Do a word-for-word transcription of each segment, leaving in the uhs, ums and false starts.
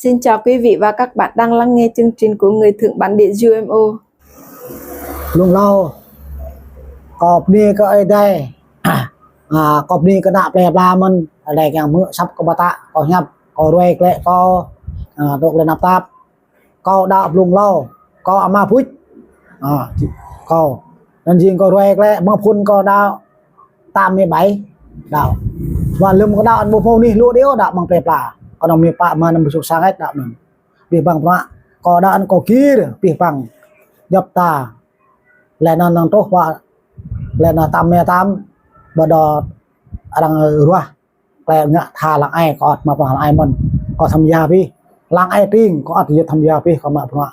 Xin chào quý vị và các bạn đang lắng nghe chương trình của Người Thượng Bản Địa U M O. Blung hlâo, kâo bơni kơ Ơi Adai. À, kâo bơni kơ ană plơi pla mơ̆n, Ơi Adai kiăng hmư̆ asăp kâo pơtă, kâo hiăp, kâo ruai glaĭ kâo, à, tŏ glaĭ tơnap tap. Kâo đaŏ blung hlâo, kâo ama Bŭč. À, kâo. Anŭn jing kâo ruai glaĭ, mơ̆ng phŭn kâo đaŏ tam mĕt ƀai. Đaŏ. Wơ̆t lơ̆m kâo đaŏ anŭn ƀu hmâo anih lu đeo đaŏ mơ̆ng plơi pla. Kâo nao mĕt pă mơ̆n anŭn bơsuk sang ĕč đaŏ anŭn. Abih bang bruă kâo đaŏ anŭn kâo gir, abih bang djŏp ta. Laih anŭn năng truh pă, laih anŭn tam mĕt tam, ƀơi đaŏ arăng ruah. Klei ngă tha lăng ai kâo ăt mă bruă lăng ai mơ̆n. Kâo tham gia abih. Lăng ai tring kâo ăt yơh tham gia abih kâo mă bruă.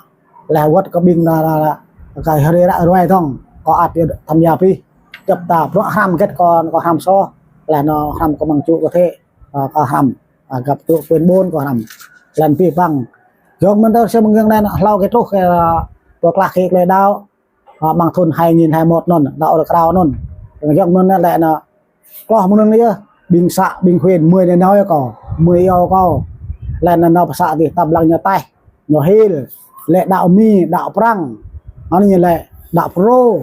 Laih wơ̆t kơ ƀing ană, ană, kơ hơri ră ruai dơ̆ng kâo ăt yơh tham gia abih. Djŏp ta bruă hrăm hơget kâo, kâo hrăm soh. Laih anŭn hrăm kơ mơ̆ng čŭ kơ thĕ, à, kâo hrăm. À, găp čŭ pên ƀôn kâo hrăm. Laih abih bang. Yơh mơ̆n tơ sĕ mơ̆ng gơ̆ng anai hlâo kơ truh kơ, à, pơklah kơ klei đaŏ. À, mơ̆ng thŭn hai nghìn hai mươi mốt anŭn, đaŏ rơkrao anŭn. Yơh mơ̆n laih anŭn kloh mơ̆n anŭn yơh, ƀing să, ƀing huyện, mười anai nao yơh kâo, mười iâu kâo. Laih anŭn nao pơ să dih, tăp lăng ñu taih, ñu hil, laih đaŏ Mi, đaŏ Prăng. Anŭn ñu laih đaŏ Phrô.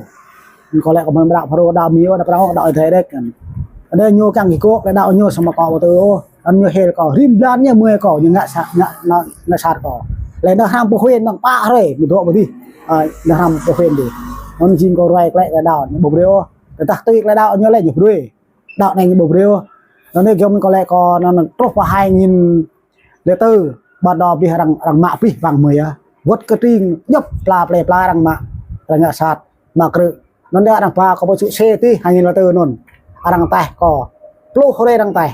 Kâo laih kâo mơ̆n đaŏ Phrô, đaŏ Mi, đaŏ Prăng, đaŏ Ơi Adai đĕč. Anŭn ñu kiăng kơ kâo, laih đaŏ ñu samơ̆ kâo ƀu tui ôh. Anŭn ñu hil kâo, rĭm blan ñu mơi kâo, ñu ngă sat, ngă, ngă, ngă sat kâo. Laih anŭn hrăm pơ huyện, anŭn pă hrơi, mơ̆ dŏ pơ dih. À, anŭn hrăm pơ huyện dih. Anŭn jing kâo ruai klei, klei đaŏ, ñu ƀu brơi ôh. Tơdah tui klei đaŏ ñu laih ñu brơi. Đaŏ anai ñu ƀu brơi ôh. Anŭn anai giŏng mơ̆n kâo laih kâo anŭn truh pơ hai nghìn lẻ tư, ƀơi đaŏ abih arăng, arăng mă abih bang mơi yơh. Wơ̆t kơ tring djŏp pla plơi pla arăng mă, arăng ngă sat, mă krư̆. Anŭn đa arăng ba kâo pơ čư̆ sĕ dih hai nghìn lẻ tư anŭn. Arăng taih kâo. Pluh hrơi arăng taih.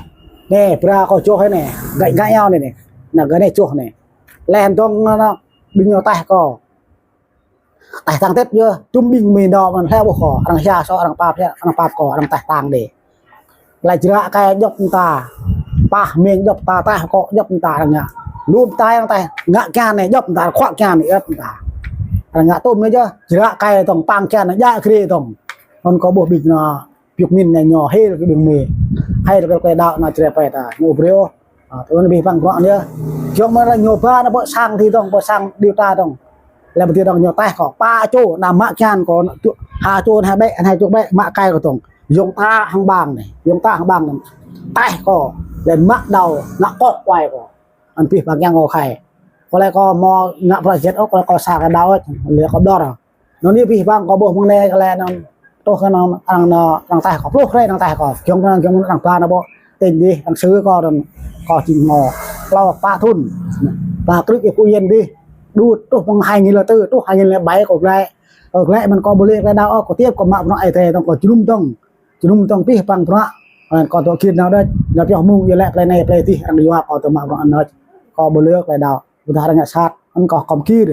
Anai, bra kâo čoh anai. Găi, găi iâu anai anai. Anai gơ̆ anai čoh anai. Laih dơ̆ng anŭn, ƀing ñu taih kâo. Taih tang tĕt yơh, tŭm ƀing Mi nao mơ̆n hlĕ ƀuh kâo, arăng hia soh, arăng pap hia, arăng pap kâo, arăng taih tang đĕ. Laih jră kai djŏp mơta, pah meng djŏp mơta, taih kâo djŏp mơta arăng ngă. Lu mơta arăng taih, ngă kian anai djŏp mơta, khuă kian anai djŏp mơta. Arăng ngă tŭm anai yơh, jră kai dơ̆ng, pang kian anai, djă grê dơ̆ng. Anŭn kâo ƀuh ƀing anŭn, Piuk min anai ñu hil kơ ƀing Mi. Hil kơ klei đaŏ anŭn čre pơtă. Ñu brơi ôh. À, tui anŭn abih bang bruă anŭn yơh. Giŏng mơ̆n laih ñu ba anŭn pơ sang dih dơ̆ng, pơ sang điều tra dơ̆ng. Laih pơ dih dơ̆ng ñu taih kâo. Pă čô, anŭn mă kian kâo, ha čô anŭn hai ƀĕ, anŭn hai čô ƀĕ, mă kai kâo dơ̆ng. Yŏng ta hăng bang anai. Yŏng ta hăng bang anai. Taih kâo. Laih mă đao, ngă kŏk kuai kâo. Anŭn abih bang kiăng kâo khai. Kâo laih kâo hmâo ngă bruă sat ôh, kâo laih kâo sa kơ đaŏ, laih kâo ƀlŏr. Anŭn anai abih bang kâo ƀuh mơ̆ng anai kơ laih anŭn. Truh kơ anŭn arăng anŭn, arăng taih kâo pluh hrơi arăng taih kâo. Giŏng anŭn, giŏng anŭn arăng ba anŭn ƀu tĭng dih, arăng sư̆ kâo anŭn kâo jing hmâo klâo pă thŭn. Ba krư̆ kơ Phú Yên dih. Đu truh mơ̆ng hai nghìn lẻ tư, truh hai nghìn lẻ bảy kâo glaĭ. Kâo glaĭ mơ̆n kâo ƀu lĕ glaĭ đaŏ ôh, kâo tiếp kâo mă bruă Ơi Adai dơ̆ng kâo jơnum dơ̆ng. Jơnum dơ̆ng abih bang bruă. Anŭn kâo dŏ gir nao đôč, nao pioh mơ̆ng yơh lĕ plei anai plei dih arăng yua kâo dŏ mă bruă anŭn. Kâo ƀu lĕ glaĭ đaŏ. Ƀôdah arăng ngă sat, anŭn kâo khŏm gir.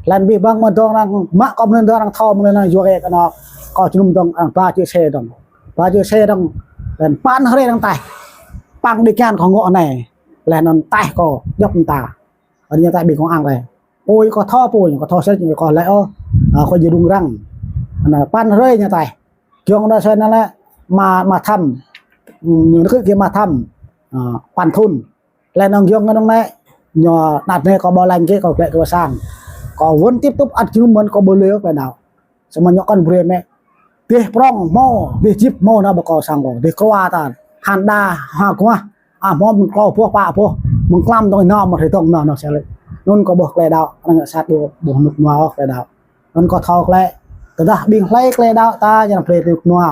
Laih anŭn abih bang mơ̆n dơ̆ng arăng mă kâo mơ̆n dơ̆ng arăng thâo mơ̆n dơ̆ng yua kơ kơ anŭn kâo jơnum dơ̆ng arăng ba čư̆ sĕ dơ̆ng. Ba čư̆ sĕ dơ̆ng. Laih anŭn păn hrơi arăng taih. Păng đĭ kian kâo ngŏ anai. Laih anŭn taih kâo djŏp mơta. Anŭn ñu taih ƀing kông ang laih. Ôi kâo thâo pô, kâo thâo sĕ, kâo laĭ ôh. À, kâo jing rŭng răng. Anŭn păn hrơi ñu taih. Giŏng đa soi anŭn lĕ, mă, mă thăm. Ñu nao kơ mă thăm. À, păn thŭn. Laih anŭn giŏng anŭn lĕ, ñu anăt anai kâo ƀu laĭ kơ kâo glaĭ kơ pơ sang. Kâo wơ̆n tiếp tục ăt jơnum mơ̆n kâo ƀu lĕ glaĭ đaŏ. Samơ̆ ñu kăn brơi mĕ. Dêh prŏng hmâo, dêh jip hmâo nao ƀơi kâo sang kâo. Dêh krua ta, hăn đa, ha kuah. À hmâo mơ̆ng klâo boh, pă boh. Mơ̆ng klăm dơ̆ng nao mă hrơi dơ̆ng nao nao sel. Anŭn kâo ƀuh klei đaŏ, arăng ngă sat ƀu, ƀu rơnŭk rơnua ôh klei đaŏ. Anŭn kâo thâo klei, tơdah ƀing hlơi klei đaŏ ta, jing hlơi rơnŭk rơnua.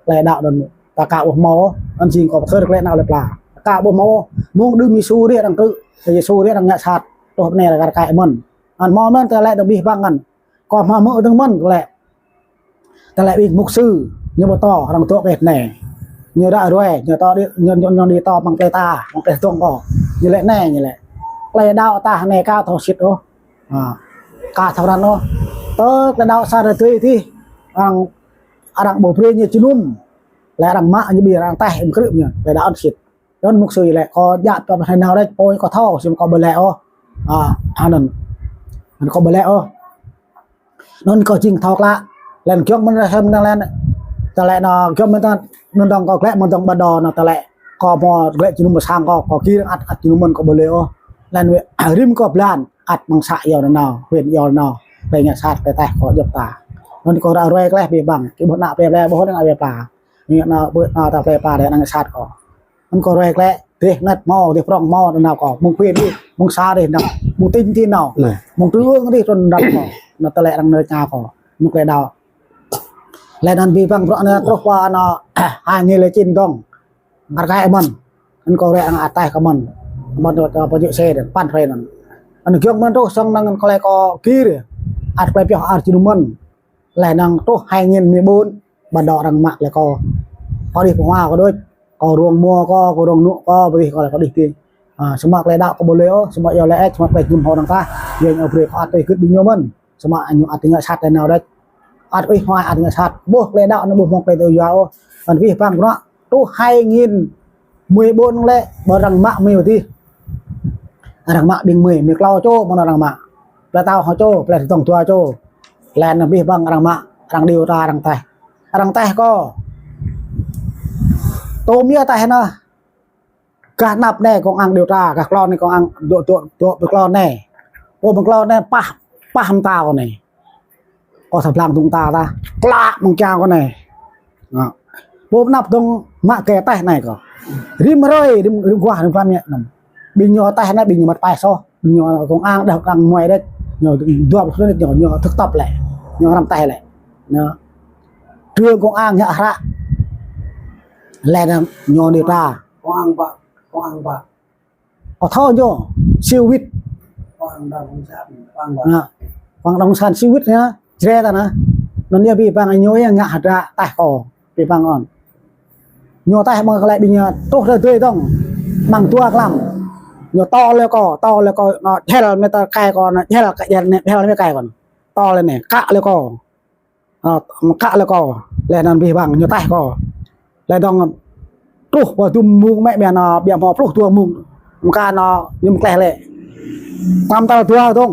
Klei đaŏ anŭn, ta ka ƀu hmâo, anŭn jing kâo pơkơ̆r klei đaŏ lĕ pla. Ta ka ƀu hmâo, mơ̆ng đưm Yêsu dih arăng krư̆, Yêsu dih arăng ngă sat, truh anai lĕ kar kaĭ mơ̆n. Anŭn hmâo mơ̆n tơlơi dơ̆ng abih bang anŭn. Kâo hmâo hmư̆ dơ̆ng mơ̆n tơlơi. Tơlơi ƀing mục sư, ñu pơtô, arăng dŏ kơ anai. Ñu ră ruai, ñu pơtô đĭ, ñu, ñu, ñu đĭ pơtô mơ̆ng klei ta, mơ̆ng klei dơ̆ng kâo. Ñu laĭ anai, ñu laĭ. Klei đaŏ ta anai ka thâo sĭt ôh. À, ka thâo răn ôh. Tơ klei đaŏ sa hrơi tui dih, arăng, arăng ƀu brơi ñu jơnum. Laih arăng mă ñu ƀing arăng taih ƀing krư̆ ñu, klei đaŏ ăt sĭt. Anŭn mục sư laĭ, kâo djă pioh ƀơi anai nao đôč, pô kâo thâo, samơ̆ kâo ƀu laĭ ôh. À, anŭn. Anŭn kâo ƀu laĭ ôh. Anŭn kâo jing thâo klă. Laih giŏng mơ̆n ră sem anŭn laih. Tơlơi anŭn giŏng mơ̆n tơ, anŭn dơ̆ng kâo glaĭ mơ̆n dơ̆ng ƀơi đaŏ anŭn tơlơi. Kâo hmâo glaĭ jơnum pơ sang kâo, kâo gir ăt, ăt jơnum mơ̆n kâo ƀu lĕ ôh. Laih anŭn wĕ, rĭm kơ blan, ăt mơ̆ng să iâu nanao, huyện iâu nanao, tơlơi ngă sat, tơlơi taih kơ djŏp ta. Anŭn kơ ră ruai klĕ abih bang, kơ ƀuh ană plei plei, ƀuh ană plei plei. Ñu ană ƀuh ană ta plei plei, tơlơi ngă sat kơ. Anŭn kơ ruai klĕ, dêh anet hmâo, dêh prŏng hmâo, nanao kơ. Mơ̆ng huyện dih, mơ̆ng să dih nanao, mơ̆ng tỉnh dih nanao. Mơ̆ng trung ương dih trŭn nanao kơ. Anŭn tơlơi arăng nao ča kơ. Mơ̆ng klĕ đaŏ. Laih anŭn abih bang bruă anai truh pơ anŭn hai nghìn lẻ chín dong. Ngar kaĭ mơ̆n. Anŭn kơ rĕ anŭn ataih kơ mơ̆n. Mơ̆n dŏ, dŏ pơjŭ xe dơ̆ng, păn hrơi anŭn. Anŭn giŏng mơ̆n truh sang anŭn klĕ kơ gir. Ăt klĕ pioh ar jơnum mơ̆n. Laih anŭn truh hai nghìn mười bốn. Ƀă dŏ arăng mă klĕ kơ. Kơ đih pơhua kơ đôč. Kơ rông mua kơ, kơ rông nŭ kơ, pơdih kơ lĕ kơ đih ti. A, samơ̆ klĕ đaŏ kơ ƀu lĕ ôh, samơ̆ iâu lĕ ĕč, samơ̆ klĕ jơnum hŏ anŭn tah. Yua ñu brơi kơ ăt tui gưt ƀing ñu mơ̆n. Samơ̆ ñu ăt tui ngă sat tui nao đôč. Ăt ih hmâo ăt ngă sat. Ƀuh klĕ đaŏ anŭn ƀuh mơ̆ng klĕ tui yua ôh. Anŭn abih bang bruă. Truh hai nghìn mười bốn lĕ, ƀơi arăng mă mơ̆ dih. Arăng mă ƀing mơ̆, mơ̆ klâo čô, mơ̆ng arăng mă. Plei Tao hŏ čô, plei Dong dua čô. Laih anŭn abih bang arăng mă, arăng điều tra, arăng taih. Arăng taih kơ. Tơm yơh taih anŭn. Gah anăp anai công an điều tra, gah klon anai công an dŏ, dŏ, dŏ pơ klon anai. Ơ, pơ klon anai pah, pah mơta kơ anai. Kơ sa blang dŏng ta ta. Klă mơ̆ng čang kơ anai. Anŭn. Ƀu anăp dong mă kơ taih anai kơ. Rĭm hrơi, rĭm, rĭm guah, rĭm plam ñĕ anŭn. Ƀing ñu taih anai, ƀing ñu mă taih soh. Ƀing ñu công an đah arăng muai đôč. Ñu dua pluh thŭn ñu, ñu thực tập lĕ. Ñu răm taih lĕ. Ñu. Trường công an ñu hră. Laih anŭn ñu điều tra. Công an ƀă, công an ƀă. Kơ thâo ñu, siu wĭt. Quảng Đông Sản, Quảng Đông. Anŭn, Quảng Đông Sản siu wĭt anŭn, jre ta anŭn. Anŭn yơh abih bang ñu yơh ngă hơdră taih kơ, abih bang anŭn. Ñu taih mơ̆ng klĕ ƀing ñu truh rơdơi dong, mơ̆ng dua klăm. Ñu tŏl lĕ kơ, tŏl lĕ kơ, anŭn, jel mơta kai kơ, anŭn, jel, jel, jel mơta kai kơ. Tŏl lĕ anai, kă lĕ kơ. Ơ, kă lĕ kơ, laih anŭn abih bang ñu taih kơ. Laih dong truh pơ dŭm mông mĕ ƀiă anŭn, ƀiă hmâo pluh dua mông. Mơ̆ng kơ anŭn ñu mơ̆ng klĕ lĕ. Tăm tal dua dong.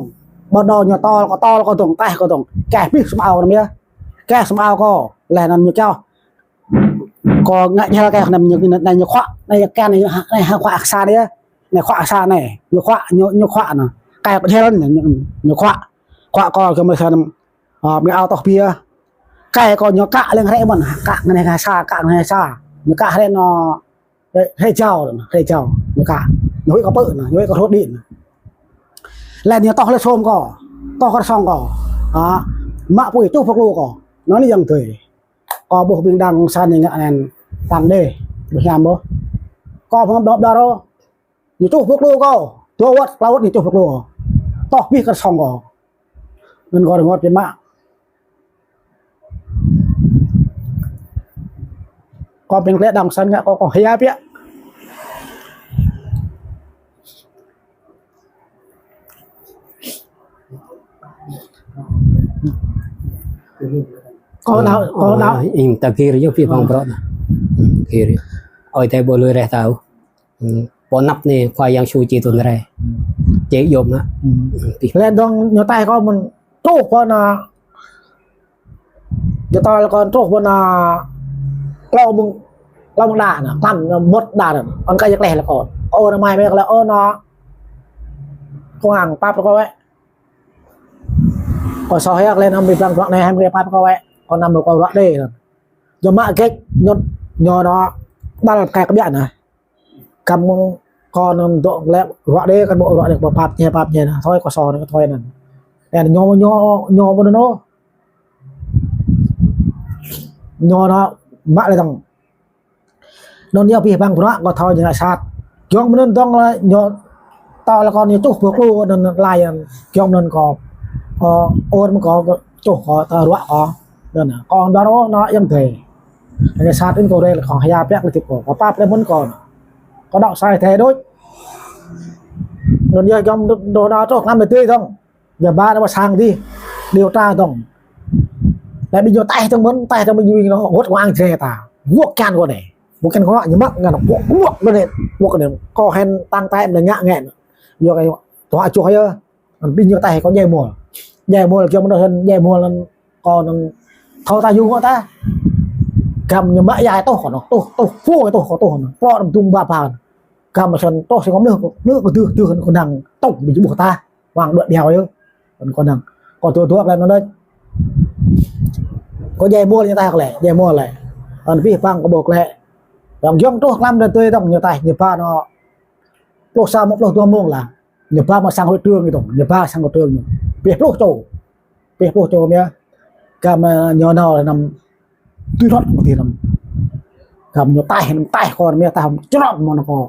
Ƀă dŏ ñu tŏl kơ, tŏl kơ dong, taih kơ dong. Kĕ pih sơmao anŭn yơh. Kĕ sơmao kơ, laih anŭn ñu kơ. Kơ ngă jel kĕ anŭn ñu, anai ñu khuă, anai kĕ anai, anai hăng khuă aksa anai yơh. Anai khuă aksa anai. Ñu khuă, ñu, ñu khuă anŭn. Kĕ kơ jel anŭn, ñu, ñu khuă. Khuă kơ, kơ mơ̆ sa anŭn. Ơ, ƀing ao tŏh pia. Kĕ kơ ñu kă lĕng hrĕ mơ̆n, kă ngăn hăng sa, kă ngăn hăng sa. Ñu kă hrĕ anŭn, hrĕ, hrĕ jao, hrĕ jao. Ñu kă. Ñu huĭ kơ pơ̆ anŭn, ñu huĭ kơ hrŏt đĭ anŭn. Laih ñu tŏh lĕ sôm kơ. Tŏh kơ song kơ. A, mă apui čuh pơklô kơ. Anŭn lĕ yang tui. Kơ ƀuh ƀing đảng cộng sản ñu ngă anŭn tăng đê. Ƀuh hiam ƀuh. Kơ phung đŏp đa rô. Ñu čuh pơklô kơ. Dua wơ̆t, klâo wơ̆t ñu čuh pơklô kơ. Tŏh pih kơ song kơ. Anŭn kơ rơngot biă mă. Kơ ƀing klĕ đảng cộng sản ngă kơ, kơ hia biă. Kơ đaŏ, kơ đaŏ. Ơ, ing ta gir yơh abih bang bruă. Gir. Ơi Adai ƀu lui reh ta ôh. Pơ anăp anai Khua Yang Yêsu či trŭn rai. Či yôm anŭn. Laih dong ñu taih kơ mơ̆n truh pơ anŭn. Ñu tŏl kơ truh pơ anŭn. Klâo mông, klâo mông đa anŭn. Klăm anŭn mŭt đa anŭn. Anŭn kơ yơh klĕ lĕ kơ. Kơ anŭn mai mĕ kơ lĕ, ơ anŭn. Công an pap kơ wĕ. Kơ soh yơh klĕ anŭn abih bang bruă anai hăng klĕ pap kơ wĕ. Kơ anŭn mơ̆ kơ bruă đê anŭn. Ñu mă gĕč ñu, ñu anŭn. Đal kĕ kơ biă anŭn. Kăm kơ anŭn dŏ lĕ ruă đê, kăn ƀu ruă đê, pap ñe, pap ñe anŭn. Thoi kơ sô anŭn, thoi anŭn. Ơ, ñu, ñu, ñu ƀu anŭn. Ñu anŭn mă lĕ dong. Anŭn yơh abih bang bruă kơ thâo ñu ngă sat. Giŏng mơ̆n anŭn dong lĕ ñu tŏl kơ ñu čuh pơklô anŭn laih anŭn. Giŏng mơ̆n anŭn kơ, kơ ur mơ̆n kơ čuh kơ ta ruă kơ. Anŭn kơ đa rô anŭn yang tui. Ngă sat anŭn kơ rel kơ hia biă kơ tip kơ. Kơ pap lĕ mơ̆n kơ. Kơ đaŏ sai tui đôč. Anŭn yơh giŏng dŏ anŭn truh klăm lĕ tui dong. Yua ba anŭn pơ sang dih. Điều tra dong. Lĕ ƀing ñu taih dong mơ̆n, taih dong ƀing ñu anŭn. Wơ̆t kơ ang jre ta. Wơ̆t kiăng kơ anai. Wơ̆t kiăng kơ ñu mă ngăn wơ̆t, wơ̆t kơ anai. Wơ̆t kơ anai. Kơ hên tăng taih mơ̆n ngă ngăn. Yua kơ tuă čuh yơh. Ƀing ñu taih kơ djai mơ̆l. Djai mơ̆l, giŏng mơ̆n hên djai mơ̆l anŭn kơ anŭn thâo ta yua ta. Găm ñu mă yai tuh kơ anŭn. Tuh, tuh, phu tuh kơ tuh anŭn. Pơrŏ anŭn dŭm ba ba anŭn. Gam mă săn tŏh săn kơ mơnuih, mơnuih kơ dưh, dưh kơ năng tŏng ƀing ƀuh ta. Wang đuaĭ điao yơh. Kơ năng. Kơ tui tui kơ lĕ anŭn đôč. Kơ djai mơ̆ ñu taih kơ lĕ, djai mơ̆ lĕ. Anŭn pih păng kơ ƀuh lĕ. Wang yŏng truh klam đơ tui tŏng ñu taih, ñu ba anŭn. Pluh sa mông, pluh dua mông lah. Ñu ba mă sang hội trưởng ñu tŏng, ñu ba sang hội trưởng ñu. Pih pluh čô. Pih pluh čô mơ̆. Gam, ơ, ñu nao lĕ năm tui rŏt mơ̆ tih năm. Gam ñu taih, năm taih kơ mơ̆ taih črŏm mơ̆ anŭn kơ.